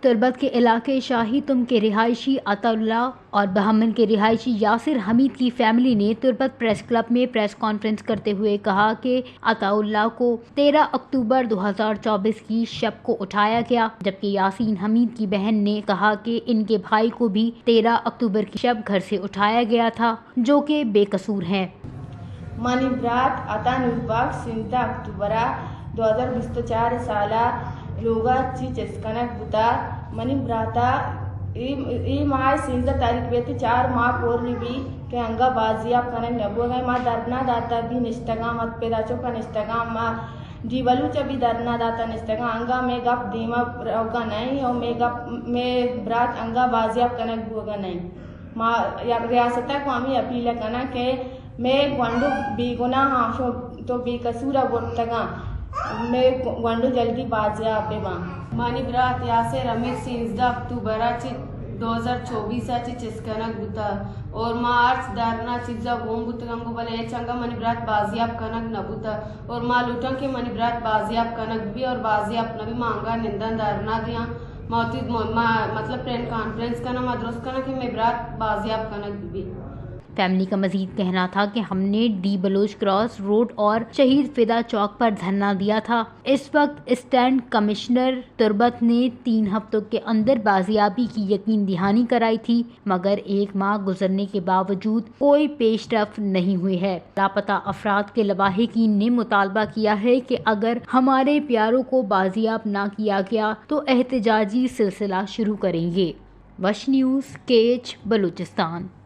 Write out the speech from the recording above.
تربت کے علاقے شاہی تم کے رہائشی عطا اللہ اور بہمن کے رہائشی یاسر حمید کی فیملی نے تربت پریس کلب میں پریس کانفرنس کرتے ہوئے کہا کہ عطا اللہ کو تیرہ اکتوبر دو ہزار چوبیس کی شب کو اٹھایا گیا، جبکہ یاسین حمید کی بہن نے کہا کہ ان کے بھائی کو بھی تیرہ اکتوبر کی شب گھر سے اٹھایا گیا تھا، جو کہ بے قصور ہیں۔ منی برات عطا نوربخش سیزدہ اکتوبر ءَ دو ہزار بیست ءُ چار سال ءَ لوگ ءَ چی چست کنگ بوتا۔ منی برات ءَ اے، اے ماہ ءِ سیزدہ تاریخ بیت، چار ماہ پوری بی کہ انگا بازیاب کنگ نہ بوگ ءَ۔ ما دھرنا داتا بی نشتگاں، وت پدا چکا نشتگاں، ما ڈی بلوچ ءَ بی دھرنا داتا نشتگاں، انگا مے گپ دیما روگا نہیں اور مے گپ، مے برات انگا بازیاب کنگ بوگا نہیں۔ ما یک ریاست ءَ گوں ہمے اپیل کناں کہ مئے گونڈو بے گناہ آں، شو تو بے قصور ءَ برتگاں، مئے گونڈو جلدی بازیاب بہ باں۔ منی برات یاسر حمید سیزدہ اکتوبر ءَ چہ دو ہزار چوبیس ءَ چہ چست کنگ بوتگ اور ما ہرچ دھرنا چیزا گون بوتگاں گوں، بلے ہچ انگا منی برات بازیاب کنگ نہ بوتگ اور ما لوٹاں کہ منی برات بازیاب کنگ بہ بی اور بازیاب نہ بی ما انگا ننداں دھرنا دیاں۔ ما وتی م-، ما مطلب پریس کانفرنس کناں، ما درست کناں کہ مئے برات بازیاب کنگ بہ بی۔ فیملی کا مزید کہنا تھا کہ ہم نے ڈی بلوچ کراس روڈ اور شہید فدا چوک پر دھرنا دیا تھا۔ اس وقت اسسٹنٹ کمشنر تربت نے تین ہفتوں کے اندر بازیابی کی یقین دہانی کرائی تھی، مگر ایک ماہ گزرنے کے باوجود کوئی پیش رفت نہیں ہوئی ہے۔ لاپتہ افراد کے لواحقین نے مطالبہ کیا ہے کہ اگر ہمارے پیاروں کو بازیاب نہ کیا گیا تو احتجاجی سلسلہ شروع کریں گے۔ وش نیوز، کیچ، بلوچستان۔